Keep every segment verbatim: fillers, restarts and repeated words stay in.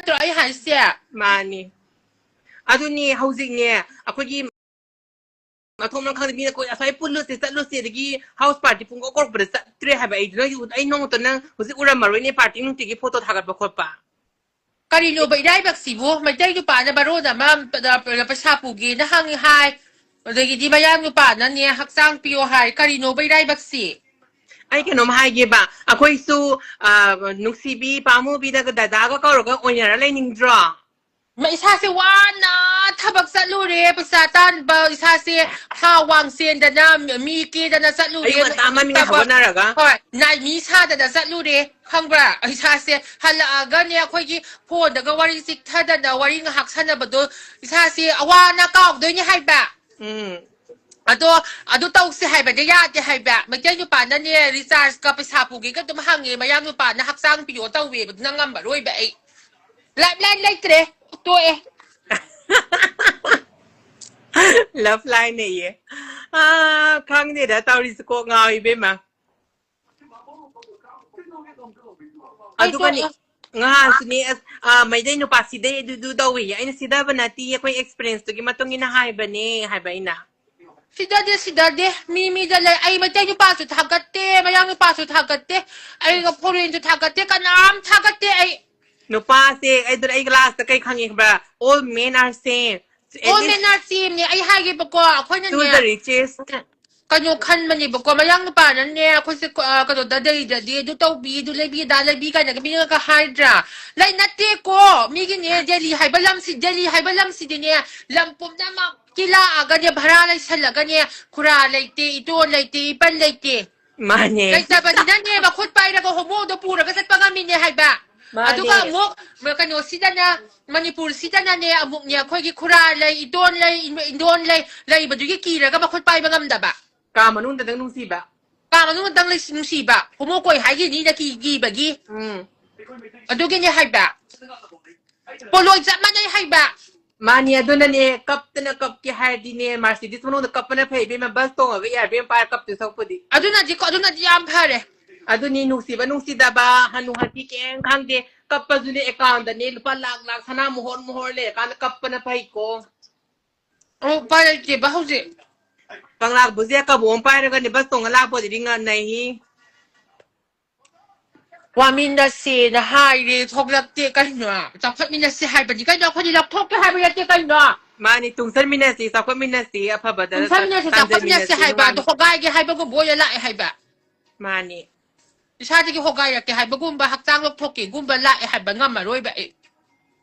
ꯅꯠꯇ꯭ꯔꯣ ꯑꯩ ꯍꯥꯏꯁꯦ? ꯃꯥꯅꯤ꯫ ꯑꯗꯨꯅꯤ ꯍꯧꯖꯤꯛꯅꯦ ꯑꯩꯈꯣꯏꯒꯤ ꯃꯊꯣꯡ ꯃꯔꯝ ꯈꯪꯗꯦ ꯃꯤꯅ ꯀꯣꯏ ꯑꯁ꯭ꯋꯥꯏ ꯄꯨꯜꯂꯨꯁꯦ ꯆꯠꯂꯨꯁꯦ ꯑꯗꯒꯤ ꯍꯥꯎꯁ ꯄꯥꯔꯇꯤ ꯄꯨꯡꯀꯧ ꯀꯧꯔꯛꯄꯗ ꯆꯠꯇ꯭ꯔꯦ ꯍꯥꯏꯕ꯫ ꯑꯩꯗꯤ ꯅꯣꯏ ꯑꯩ ꯅꯣꯡꯃꯇ ꯅꯪ ꯍꯧꯖꯤꯛ ꯎꯔꯝꯃꯔꯣꯏꯅꯦ ꯄꯥꯔꯇꯤ ꯅꯨꯡꯇꯤꯒꯤ ꯐꯣꯇꯣ ꯊꯥꯒꯠꯄ ꯈꯣꯠꯄ꯫ ꯀꯔꯤꯅꯣꯕ ꯏꯔꯥꯏꯕꯛꯁꯤꯕꯨ? ꯃꯩꯇꯩ ꯅꯨꯄꯥꯅ ꯕꯥꯔꯣꯗ ꯑꯃ ꯄꯩꯁꯥ ꯄꯨꯒꯦꯅ ꯍꯪꯉꯤ ꯍꯥꯏ, ꯑꯗꯒꯤꯗꯤ ꯃꯌꯥꯡ ꯅꯨꯄꯥꯅꯅꯦ ꯍꯛꯆꯥꯡ ꯄꯤꯌꯣ ꯍꯥꯏ꯫ ꯀꯔꯤꯅꯣꯕ ꯏꯔꯥꯏꯕꯛꯁꯤ? ꯑꯩ ꯀꯩꯅꯣꯝ ꯍꯥꯏꯒꯦꯕ, ꯑꯩꯈꯣꯏꯁꯨ, ꯑ, ꯅꯨꯡꯁꯤꯕꯤ ꯄꯥꯝꯃꯨꯕꯤꯗꯒ ꯗꯗꯥꯒ ꯀꯧꯔꯒ ꯑꯣꯏꯅꯔ ꯂꯩꯅꯤꯡꯗ꯭ꯔꯣ? ꯃ-, ꯏꯁꯥꯁꯦ ꯋꯥꯅ ꯊꯕꯛ ꯆꯠꯂꯨꯔꯦ, ꯄꯩꯁꯥ ꯇꯥꯟꯕ, ꯏꯁꯥꯁꯦ ꯊꯥꯎ ꯋꯥꯡ ꯆꯦꯟꯗꯅ, ꯃꯤ ꯀꯦꯗꯅ ꯆꯠꯂꯨꯔꯦ, ꯑꯌꯨꯛ ꯉꯟꯇꯥ ꯃꯃꯤꯡ ꯊꯕꯛ-, ꯍꯧꯒꯠꯅꯔꯒ꯫ ꯍꯣꯏ, ꯅꯥꯏ ꯃꯤ ꯁꯥꯗꯅ ꯆꯠꯂꯨꯔꯦ, ꯈꯪꯕ꯭ꯔꯥ? ꯏꯁꯥꯁꯦ ꯍꯜꯂꯛꯑꯒꯅꯦ, ꯑꯩꯈꯣꯏꯒꯤ ꯐꯣꯟꯗꯒ ꯋꯥꯔꯤ ꯆꯤꯛꯊꯗꯅ, ꯋꯥꯔꯤ ꯉꯥꯏꯍꯥꯛ ꯁꯥꯟꯅꯕꯗꯣ, ꯏꯁꯥꯁꯦ ꯑꯋꯥꯅ ꯀꯥꯎꯗꯣꯏꯅꯦ ꯍꯥꯏꯕ꯫ ꯎꯝ꯫ ꯑꯗꯣ, ꯑꯗꯨ ꯇꯧꯁꯦ ꯍꯥꯏꯕꯗꯤ ꯌꯥꯗꯦ ꯍꯥꯏꯕ꯫ ꯃꯩꯇꯩ ꯅꯨꯄꯥꯅꯅꯦ, ꯔꯤꯆꯥꯔꯖꯀ ꯄꯩꯁꯥ ꯄꯨꯒꯦꯒ ꯑꯗꯨꯝ ꯍꯪꯉꯦ, ꯃꯌꯥꯡ ꯅꯨꯄꯥꯅ ꯍꯛꯆꯥꯡ ꯄꯤꯌꯣ ꯇꯧꯋꯦꯕ, ꯑꯗꯨꯅ ꯉꯝꯃꯔꯣꯏꯕ ꯑꯩ꯫ ꯂꯥꯏꯐ ꯂꯥꯏꯟ ꯂꯩꯇ꯭ꯔꯦ, ꯇꯣꯛꯑꯦ꯫ Life line ꯅꯦꯌꯦ꯫ ꯑꯥ, ꯈꯪꯗꯦꯗ ꯇꯧꯔꯤꯁꯤ, ꯀꯣꯛ ꯉꯥꯎꯏ ꯏꯕꯦꯝꯃ꯫ ꯑꯩ ꯑꯗꯨꯒꯅꯤ, ꯇꯣꯛꯑꯦ꯫ ꯉꯍꯥꯟꯁꯨꯅꯦ, ꯑꯁ, ꯑꯥ, ꯃꯩꯇꯩ ꯅꯨꯄꯥ ꯁꯤꯗꯩ ꯑꯗꯨꯗꯨ ꯇꯧꯋꯦꯌꯦ꯫ ꯑꯩꯅ ꯁꯤꯗꯕ ꯅꯠꯇꯦ, ꯑꯩꯈꯣꯏ ꯑꯦꯛꯁꯄꯤꯔꯤꯌꯦꯟꯁꯇꯨꯒꯤ ꯃꯇꯨꯡ ꯏꯟꯅ ꯍꯥꯏꯕꯅꯦ ꯍꯥꯏꯕ ꯑꯩꯅ꯫ ꯁꯤꯗꯗꯦ, ꯁꯤꯗꯗꯦ꯫ ꯃꯤ ꯃꯤꯗ ꯂꯩ꯫ ꯑꯩ ꯃꯩꯇꯩ ꯅꯨꯄꯥꯁꯨ ꯊꯥꯒꯠꯇꯦ, ꯃꯌꯥꯡ ꯅꯨꯄꯥꯁꯨ ꯊꯥꯒꯠꯇꯦ, ꯑꯩ ꯐꯣꯔꯦꯟꯁꯨ ꯊꯥꯒꯠꯇꯦ, ꯀꯅꯥꯝ ꯊꯥꯒꯠꯇꯦ ꯑꯩ꯫ ꯅꯨꯄꯥꯁꯦ, ꯑꯩꯗꯨꯅ ꯑꯩ ꯂꯥꯁꯇ ꯀꯩ ꯈꯪꯉꯤ ꯈꯪꯕ꯭ꯔꯥ? All men are same. At all least men are same ꯅꯦ꯫ ꯑꯩ ꯍꯥꯏꯒꯦꯕꯀꯣ, to ꯑꯩꯈꯣꯏꯅꯅꯦ, the richest. ꯀꯩꯅꯣ ꯈꯟꯕꯅꯦꯕꯀꯣ, ꯃꯌꯥꯡ ꯅꯨꯄꯥꯅꯅꯦ ꯑꯩꯈꯣꯏꯁꯦ ꯀ-, ꯑ, ꯀꯩꯅꯣꯗ ꯂꯩꯗ꯭ꯔꯗꯤ ꯑꯗꯨ ꯇꯧꯕꯤ, ꯑꯗꯨ ꯂꯩꯕꯤ, ꯑꯗꯥ ꯂꯩꯕꯤ ꯀꯥꯏꯅꯒ ꯃꯤꯅꯒ ꯍꯥꯏꯗ꯭ꯔꯥ? ꯂꯩ ꯅꯠꯇꯦꯀꯣ꯫ ꯃꯤꯒꯤꯅꯦ, ꯗꯦꯜꯂꯤ ꯍꯥꯏꯕ ꯂꯝꯁꯤ, ꯗꯦꯜꯂꯤ ꯍꯥꯏꯕ ꯂꯝꯁꯤꯗꯤꯅꯦ, ꯂꯝ ꯄꯨꯝꯅꯃꯛꯀꯤ ꯂꯥꯛꯑꯒꯅꯦ, ꯚꯔꯥ ꯂꯩꯁꯜꯂꯒꯅꯦ, ꯈꯨꯔꯥ ꯂꯩꯇꯦ, ꯏꯇꯣꯟ ꯂꯩꯇꯦ, ꯏꯄꯟ ꯂꯩꯇꯦ꯫ ꯃꯥꯅꯦ꯫ ꯂꯩꯇꯕꯅꯤꯅꯅꯦ, ꯃꯈꯨꯠ ꯄꯥꯏꯔꯒ ꯍꯣꯃꯣꯗꯣ ꯄꯨꯔꯒ ꯆꯠꯄ ꯉꯝꯃꯤꯅꯦ ꯍꯥꯏꯕ꯫ ꯃꯥꯅꯦ꯫ ꯑꯗꯨꯒ ꯑꯃꯨꯛ ꯀꯩꯅꯣꯁꯤꯗꯅ, ꯃꯅꯤꯄꯨꯔꯁꯤꯗꯅꯅꯦ, ꯑꯃꯨꯛꯅꯦ, ꯑꯩꯈꯣꯏꯒꯤ ꯈꯨꯔꯥ ꯂꯩ, ꯏꯇꯣꯟ ꯂꯩ, ꯏꯟ-, ꯏꯟꯗꯣꯟ ꯂꯩ, ꯂꯩꯕꯗꯨꯒꯤ ꯀꯤꯔꯒ ꯃꯈꯨꯠ ꯄꯥꯏꯕ ꯉꯝꯗꯕ꯫ ꯀꯥ ꯃꯅꯨꯡꯗꯗꯪ ꯅꯨꯡꯁꯤꯕ꯫ ꯀꯥ ꯃꯅꯨꯡꯗꯪ ꯂꯩꯁꯤ-, ꯅꯨꯡꯁꯤꯕ꯫ ꯍꯣꯃꯣ ꯀꯣꯏ ꯍꯥꯏꯈꯤꯅꯤꯅ ꯀꯤ-, ꯀꯤꯕꯒꯤ꯫ ꯎꯝ꯫ ꯑꯗꯨꯒꯤꯅꯦ ꯍꯥꯏꯕ꯫ ꯄꯣꯂꯣꯏ ꯆꯞ ꯃꯥꯟꯅꯩ ꯍꯥꯏꯕ꯫ ꯃꯥꯅꯤ, ꯑꯗꯨꯅꯅꯦ, ꯀꯞꯇꯅ ꯀꯞꯀꯦ ꯍꯥꯏꯔꯗꯤꯅꯦ, Mercedes ꯃꯅꯨꯡꯗ ꯀꯞꯄꯅ ꯐꯩ ꯏꯕꯦꯝꯃ, ꯕꯁ ꯇꯣꯡꯉꯒ ꯏꯌꯥꯔ ꯕꯦꯝ ꯄꯥꯏꯔ ꯀꯞꯇꯣꯏ ꯁꯔꯨꯛꯄꯨꯗꯤ꯫ ꯑꯗꯨꯅꯗꯤ, ꯑꯗꯨꯅꯗꯤ ꯌꯥꯝ ꯐꯔꯦ꯫ ꯑꯗꯨꯅꯤ ꯅꯨꯡꯁꯤꯕ ꯅꯨꯡꯁꯤꯗꯕ, ꯍꯅꯨ ꯍꯅꯤ ꯀꯩꯝ ꯈꯪꯗꯦ꯫ ꯀꯞꯄꯁꯨꯅꯦ ꯑꯦꯀꯥꯎꯟꯗꯅꯦ ꯂꯨꯄꯥ ꯂꯥꯛ ꯂꯥꯛ ꯁꯅꯥ ꯃꯣꯍꯣꯔ ꯃꯣꯍꯣꯔ ꯂꯩꯔꯀꯥꯟꯗ ꯀꯞꯄꯅ ꯐꯩꯀꯣ꯫ ꯑꯣ, ꯎꯄꯥꯏ ꯂꯩꯇꯦꯕ ꯍꯧꯖꯤꯛ꯫ ꯀꯪꯂꯥ ꯕꯨꯖꯤꯌꯥ ꯀꯕꯣꯛ ꯑꯃ ꯄꯥꯏꯔꯒꯅꯦ ꯕꯁ ꯇꯣꯡꯉ ꯂꯥꯛꯄꯗꯤ ꯉꯟꯅꯩꯍꯤ꯫ ꯋꯥꯃꯤꯟꯅꯁꯦꯅ ꯍꯥꯏꯔꯦ, ꯊꯣꯛꯂꯛꯇꯦ ꯀꯩꯅꯣ? ꯆꯥꯎꯈꯠꯃꯤꯟꯅꯁꯦ ꯍꯥꯏꯕꯅꯤ ꯀꯩꯅꯣ, ꯑꯩꯈꯣꯏꯗꯤ ꯂꯧꯊꯣꯛꯀꯦ ꯍꯥꯏꯕ ꯅꯠꯇꯦ ꯀꯩꯅꯣ? ꯃꯥꯅꯤ, ꯇꯨꯡꯁꯟꯃꯤꯟꯅꯁꯤ, ꯆꯥꯎꯈꯠꯃꯤꯟꯅꯁꯤ, ꯑꯐꯕꯗ ꯇꯨꯡꯁꯟꯃꯤꯟꯅꯁꯦ, ꯆꯥꯎꯈꯠꯃꯤꯟꯅꯁꯦ ꯇꯥꯟꯖꯟꯃꯤꯟꯅꯁꯤ ꯍꯥꯏꯕ, ꯑꯗꯣ ꯅꯨꯡꯉꯥꯏ-, ꯍꯣꯒꯥꯏꯒꯦ ꯍꯥꯏꯕꯒꯨꯝꯕ ꯑꯣꯏꯅ ꯂꯥꯛꯑꯦ ꯍꯥꯏꯕ꯫ ꯃꯥꯅꯤ꯫ ꯏꯁꯥꯗꯒꯤ ꯍꯣꯒꯥꯏꯔꯛꯀꯦ ꯍꯥꯏꯕꯒꯨꯝꯕ, ꯍꯛꯆꯥꯡ ꯂꯧꯊꯣꯛꯀꯦꯒꯨꯝꯕ ꯂꯥꯛꯑꯦ ꯍꯥꯏꯕ ꯉꯝꯃꯔꯣꯏꯕ ꯑꯩ꯫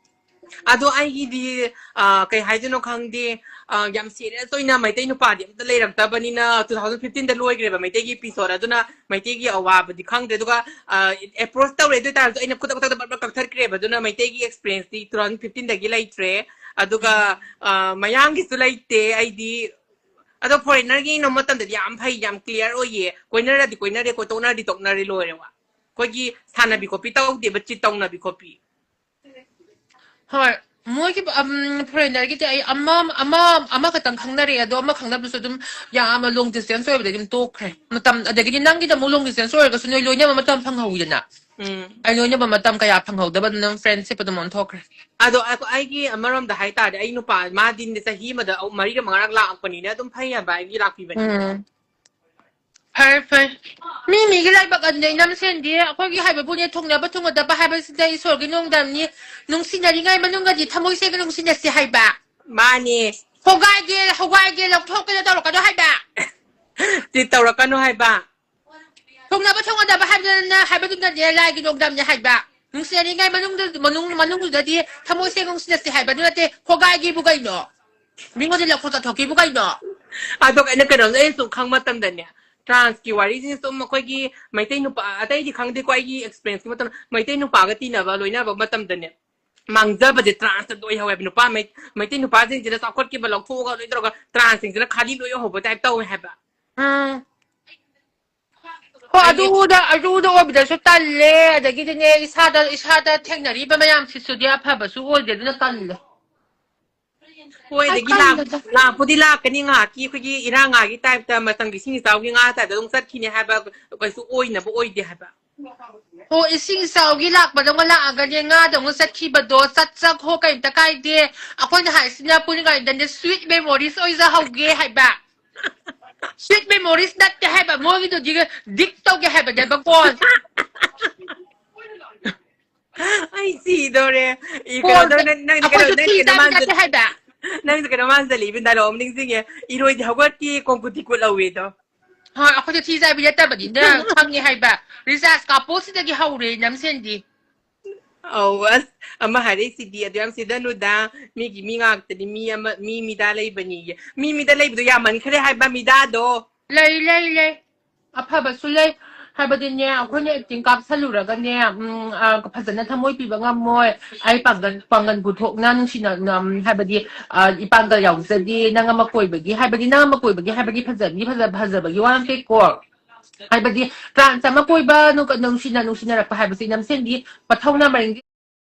ꯑꯗꯣ ꯑꯩꯒꯤꯗꯤ, ꯑ, ꯀꯩ ꯍꯥꯏꯗꯣꯏꯅꯣ ꯈꯪꯗꯦ, ꯑ, ꯌꯥꯝ ꯁꯤꯔꯤꯌꯁ ꯑꯣꯏꯅ ꯃꯩꯇꯩ ꯅꯨꯄꯥꯗꯤ ꯑꯝꯇ ꯂꯩꯔꯛꯇꯕꯅꯤꯅ, two thousand fifteen ꯗ ꯂꯣꯏꯈ꯭ꯔꯦꯕ ꯃꯩꯇꯩꯒꯤ ꯏꯄꯤꯁꯣꯗ, ꯑꯗꯨꯅ ꯃꯩꯇꯩꯒꯤ ꯑꯋꯥꯕꯗꯤ ꯈꯪꯗ꯭ꯔꯦ꯫ ꯑꯗꯨꯒ, ꯑ, ꯑꯦꯄ꯭ꯔꯣꯁ ꯇꯧꯔꯦ, ꯑꯗꯨ ꯑꯣꯏ ꯇꯥꯔꯁꯨ ꯑꯩꯅ ꯈꯨꯗꯛ ꯈꯨꯗꯛꯇ ꯕꯠ ꯕꯠ ꯀꯛꯊꯠꯈ꯭ꯔꯦꯕ꯫ ꯑꯗꯨꯅ ꯃꯩꯇꯩꯒꯤ ꯑꯦꯛꯁꯄꯤꯔꯤꯌꯦꯟꯁꯇꯤ two thousand fifteen ꯗꯒꯤ ꯂꯩꯇ꯭ꯔꯦ꯫ ꯑꯗꯨꯒ, ꯎꯝ꯫ ꯑ, ꯃꯌꯥꯡꯒꯤꯁꯨ ꯂꯩꯇꯦ ꯑꯩꯗꯤ꯫ ꯑꯗꯣ ꯐꯣꯔꯦꯅꯔꯒꯤ ꯌꯦꯡꯅꯕ ꯃꯇꯝꯗꯗꯤ ꯌꯥꯝ ꯐꯩ, ꯌꯥꯝ ꯀ꯭ꯂꯤꯌꯥꯔ ꯑꯣꯏꯌꯦ꯫ ꯀꯣꯏꯅꯔꯗꯤ ꯀꯣꯏꯅꯔꯦꯀꯣ, ꯇꯣꯛꯅꯔꯗꯤ ꯇꯣꯛꯅꯔꯦ, ꯂꯣꯏꯔꯦ ꯋꯥ꯫ ꯑꯩꯈꯣꯏꯒꯤ ꯁꯥꯟꯅꯕꯤ ꯈꯣꯠꯄꯤ ꯇꯧꯗꯦꯕ, ꯆꯤꯠ ꯇꯧꯅꯕꯤ ꯈꯣꯠꯄꯤ꯫ ꯍꯣꯏ, ꯃꯣꯏꯒꯤ, ꯎꯝ, ꯐꯣꯔꯦꯅꯔꯒꯤꯗꯤ ꯑꯩ ꯑꯃ, ꯑꯃ, ꯑꯃꯈꯛꯇꯪ ꯈꯪꯅꯔꯛꯑꯦ, ꯑꯗꯣ ꯑꯃ ꯈꯪꯅꯕꯁꯨ ꯑꯗꯨꯝ ꯌꯥꯝꯅ ꯂꯣꯡ ꯗꯤꯁꯇꯦꯟꯁ ꯑꯣꯏꯕꯗꯒꯤ ꯑꯗꯨꯝ ꯇꯣꯛꯈ꯭ꯔꯦ꯫ ꯃꯇꯝ, ꯑꯗꯒꯤꯗꯤ ꯅꯪꯒꯤꯗ ꯑꯃꯨꯛ ꯂꯣꯡ ꯗꯤꯁꯇꯦꯟꯁ ꯑꯣꯏꯔꯒꯁꯨ ꯅꯣꯏ ꯂꯣꯏꯅꯕ ꯃꯇꯝ ꯐꯪꯍꯧꯋꯤꯗꯅ꯫ ꯎꯝ꯫ ꯑꯩ ꯂꯣꯏꯅꯕ ꯃꯇꯝ ꯀꯌꯥ ꯐꯪꯍꯧꯗꯕ, ꯑꯗꯨꯝ ꯐ꯭ꯔꯦꯟꯁꯤꯞ ꯑꯗꯨꯝ ꯑꯣꯟꯊꯣꯛꯈ꯭ꯔꯦ꯫ ꯑꯗꯣ ꯑꯩ-, ꯑꯩꯒꯤ ꯑꯃꯔꯣꯝꯗ ꯍꯥꯏꯇꯥꯔꯗꯤ, ꯑꯩ ꯅꯨꯄꯥ, ꯃꯥꯗꯤ ꯆꯍꯤ ꯑꯃꯗ ꯑꯃꯨꯛ ꯃꯔꯤꯔꯛ ꯃꯉꯥꯔꯛ ꯂꯥꯛꯄꯅꯤꯅ ꯑꯗꯨꯝ ꯐꯩ ꯍꯥꯏꯕ, ꯑꯩꯒꯤ ꯂꯥꯛꯄꯤꯕꯅꯤꯅ꯫ ꯎꯝ꯫ ꯐꯔꯦ, ꯐꯔꯦ꯫ ꯃꯤ ꯃꯤꯒꯤ ꯂꯥꯏꯕꯛ ꯑꯗꯨꯅꯦ, ꯏꯅꯝ ꯁꯦꯟꯗꯤ꯫ ꯑꯩꯈꯣꯏꯒꯤ ꯍꯥꯏꯕꯕꯨꯅꯦ, ꯊꯨꯡꯅꯕ ꯊꯨꯡꯅꯗꯕ ꯍꯥꯏꯕꯁꯤꯗ ꯏꯁꯣꯔꯒꯤ ꯅꯣꯡꯗꯝꯅꯤ꯫ ꯅꯨꯡꯁꯤꯅꯔꯤꯉꯩ ꯃꯅꯨꯡꯗꯗꯤ ꯊꯃꯣꯏ ꯁꯦꯡꯅ ꯅꯨꯡꯁꯤꯅꯁꯤ ꯍꯥꯏꯕ꯫ ꯃꯥꯅꯦ꯫ ꯍꯣꯒꯥꯏꯒꯦ, ꯍꯣꯒꯥꯏꯒꯦ, ꯂꯧꯊꯣꯛꯀꯦꯅ ꯇꯧꯔꯛꯀꯅꯣ ꯍꯥꯏꯕ꯫ ꯆꯤꯠ ꯇꯧꯔꯛꯀꯅꯨ ꯍꯥꯏꯕ꯫ ꯊꯨꯡꯅꯕ ꯊꯨꯡꯅꯗꯕ ꯍꯥꯏꯕꯗꯨꯅ, ꯍꯥꯏꯕꯗꯨꯅꯅꯦ ꯂꯥꯏꯒꯤ ꯅꯣꯡꯗꯝꯅꯦ ꯍꯥꯏꯕ꯫ ꯅꯨꯡꯁꯤꯅꯔꯤꯉꯩ ꯃꯅꯨꯡꯗ, ꯃꯅꯨꯡ-, ꯃꯅꯨꯡꯗꯨꯗꯗꯤ ꯊꯃꯣꯏ ꯁꯦꯡꯅ ꯅꯨꯡꯁꯤꯅꯁꯤ ꯍꯥꯏꯕꯗꯨ ꯅꯠꯇꯦ, ꯍꯣꯒꯥꯏꯒꯦꯕꯨ ꯀꯩꯅꯣ? ꯃꯤꯉꯣꯟꯗ ꯂꯧꯊꯣꯛ ꯆꯠꯊꯣꯛꯀꯦꯕꯨ ꯀꯩꯅꯣ? ꯑꯗꯣ ꯑꯩꯅ ꯀꯩꯅꯣꯝꯗ ꯑꯩꯅ ꯁꯨꯝ ꯈꯪꯕ ꯃꯇꯝꯗꯅꯦ, ꯇ꯭ꯔꯥꯟꯁꯀꯤ ꯋꯥꯔꯤꯁꯤꯅ ꯁꯨꯝ ꯑꯩꯈꯣꯏꯒꯤ ꯃꯩꯇꯩ ꯅꯨꯄꯥ, ꯑꯇꯩꯗꯤ ꯈꯪꯗꯦꯀꯣ, ꯑꯩꯒꯤ ꯑꯦꯛꯁꯄꯤꯔꯤꯌꯦꯟꯁꯀꯤ ꯃꯇꯝꯗ ꯃꯩꯇꯩ ꯅꯨꯄꯥꯒ ꯇꯤꯟꯅꯕ, ꯂꯣꯏꯅꯕ ꯃꯇꯝꯗꯅꯦ, ꯃꯥꯡꯖꯕꯁꯦ ꯇ꯭ꯔꯥꯟꯁꯇ ꯂꯣꯏ ꯍꯧꯋꯦꯕ꯫ ꯅꯨꯄꯥ ꯃꯩ-, ꯃꯩꯇꯩ ꯅꯨꯄꯥꯁꯤꯡꯁꯤꯅ ꯆꯥꯎꯈꯠꯈꯤꯕ ꯂꯧꯊꯣꯛꯑꯒ ꯂꯣꯏ ꯇꯧꯔꯒ ꯇ꯭ꯔꯥꯟꯁꯁꯤꯡꯁꯤꯅ ꯈꯥꯂꯤ ꯂꯣꯏ ꯌꯧꯍꯧꯕ ꯇꯥꯏꯞ ꯇꯧꯋꯦ ꯍꯥꯏꯕ꯫ ꯎꯝ꯫ ꯍꯣ, ꯑꯩꯗꯤ ꯑꯗꯨꯗ, ꯑꯗꯨꯗ ꯑꯣꯏꯕꯗꯁꯨ ꯇꯜꯂꯦ, ꯑꯗꯒꯤꯗꯤꯅꯦ, ꯏꯁꯥꯗ, ꯏꯁꯥꯗ ꯊꯦꯡꯅꯔꯤꯕ ꯃꯌꯥꯝꯁꯤꯁꯨꯗꯤ ꯑꯐꯕꯁꯨ ꯑꯣꯏꯗꯦ, ꯑꯗꯨꯅ ꯇꯜꯂꯦ꯫ ꯍꯣꯏ, ꯑꯗꯒꯤ ꯂꯥꯛ-, ꯂꯥꯛꯄꯨꯗꯤ ꯂꯥꯛꯀꯅꯤ, ꯉꯥꯏꯍꯥꯛꯀꯤ ꯑꯩꯈꯣꯏꯒꯤ ꯏꯔꯥꯡ ꯉꯥꯒꯤ ꯇꯥꯏꯞꯇ, ꯃꯇꯝꯒꯤ ꯏꯁꯤꯡ ꯏꯆꯥꯎꯒꯤ ꯉꯥ ꯇꯥꯏꯞꯇ ꯑꯗꯨꯝ ꯆꯠꯈꯤꯅꯤ ꯍꯥꯏꯕ ꯀꯩꯁꯨ ꯑꯣꯏꯅꯕ ꯑꯣꯏꯗꯦ ꯍꯥꯏꯕ꯫ ꯑꯣ, ꯏꯁꯤꯡ ꯏꯆꯥꯎꯒꯤ ꯂꯥꯛꯄꯗꯧꯅ ꯂꯥꯛꯑꯒꯅꯦ, ꯉꯥꯗꯧꯅ ꯆꯠꯈꯤꯕꯗꯣ, ꯆꯠꯆꯈꯣ, ꯀꯩꯝꯇ ꯀꯥꯏꯗꯦ꯫ ꯑꯩꯈꯣꯏꯅ ꯍꯥꯏꯁꯤꯅ ꯄꯨꯔꯤꯉꯩꯗꯅꯦ, sweet memories ꯑꯣꯏꯖꯍꯧꯒꯦ ꯍꯥꯏꯕ꯫ Sweet memories ꯅꯠꯇꯦ ꯍꯥꯏꯕ, ꯃꯣꯏꯒꯤꯗꯨꯗꯤ dig ꯇꯧꯒꯦ ꯍꯥꯏꯕꯅꯦꯕꯀꯣ꯫ ꯑꯩ ꯁꯤꯗꯧꯔꯦ꯫ ꯏ, ꯀꯩꯅꯣ ꯇꯧꯔꯦ, ꯅꯪ, ꯅꯪ, ꯀꯩꯅꯣ, ꯑꯩꯈꯣꯏꯁꯨ ꯅꯪ, ꯊꯤ ꯀꯩꯅꯣ ꯆꯥꯕꯤ ꯃꯥꯟꯖꯜ-, ꯅꯠꯇꯦ ꯍꯥꯏꯕ꯫ ꯅꯪꯁꯨ ꯀꯩꯅꯣ ꯃꯥꯟꯖꯜꯂꯛꯏ, ꯏꯕꯦꯟ, dialogue ꯑꯃ ꯅꯤꯡꯁꯤꯡꯉꯦ, "ꯏꯔꯣꯏꯗꯤ ꯍꯧꯒꯠꯇꯦ, ꯀꯣꯡꯀꯨꯠꯇꯤ ꯀꯨꯠꯍꯧꯋꯦꯗꯣ"꯫ ꯍꯣꯏ, ꯑꯩꯈꯣꯏꯁꯨ ꯊꯤ ꯆꯥꯕꯤ ꯅꯠꯇꯕꯅꯤꯅ ꯈꯪꯉꯦ ꯍꯥꯏꯕ꯫ Recharge ꯀꯥꯞꯄꯣ ꯁꯤꯗꯒꯤ ꯍꯧꯔꯦ ꯅꯝꯁꯦꯟꯗꯤ꯫ ꯑꯧ, ꯑꯁ, ꯑꯃ ꯍꯥꯏꯔꯛꯏꯁꯤꯗꯤ, "ꯑꯗꯨ ꯌꯥꯝ ꯁꯤꯗꯅꯨꯗ, ꯃꯤꯒꯤ ꯃꯤ ꯉꯥꯛꯇꯅꯤ, ꯃꯤ ꯑꯃ, ꯃꯤ ꯃꯤꯗꯥ ꯂꯩꯕꯅꯤꯌꯦ"꯫ ꯃꯤ ꯃꯤꯗꯥ ꯂꯩꯕꯗꯣ ꯌꯥꯝꯃꯟꯈ꯭ꯔꯦ ꯍꯥꯏꯕ, ꯃꯤꯗꯥꯗꯣ꯫ ꯂꯩ, ꯂꯩ, ꯂꯩ꯫ ꯑꯐꯕꯁꯨ ꯂꯩ꯫ ꯍꯥꯏꯕꯗꯤꯅꯦ, ꯑꯩꯈꯣꯏꯅ acting ꯀꯥꯞꯁꯜꯂꯨꯔꯒꯅꯦ, ꯎꯝ, ꯑ, ꯐꯖꯅ ꯊꯃꯣꯏ ꯄꯤꯕ ꯉꯝꯃꯣꯏ꯫ ꯑꯩ ꯄꯥꯡꯒꯟ, ꯄꯥꯡꯒꯟ ꯄꯨꯊꯣꯛꯅ ꯅꯨꯡꯁꯤꯅ, ꯎꯝ, ꯍꯥꯏꯕꯗꯤ, ꯑ, ꯏꯄꯥꯡꯒꯜ ꯌꯥꯎꯖꯗꯦ꯫ ꯅꯪ ꯑꯃ ꯀꯣꯏꯕꯒꯤ, ꯍꯥꯏꯕꯗꯤ ꯅꯪ ꯑꯃ ꯀꯣꯏꯕꯒꯤ, ꯍꯥꯏꯕꯗꯤ ꯐꯖꯕꯤ, ꯐꯖ-, ꯐꯖꯕꯒꯤ ꯋꯥ ꯅꯠꯇꯦꯀꯣ꯫ ꯍꯥꯏꯕꯗꯤ trans ꯑꯃ ꯀꯣꯏꯕ, ꯅꯨ-, ꯅꯨꯡꯁꯤꯅ, ꯅꯨꯡꯁꯤꯅꯔꯛꯄ ꯍꯥꯏꯕꯁꯤ ꯅꯝꯁꯦꯟꯗꯤ ꯃꯊꯧꯅ ꯃꯔꯤꯡ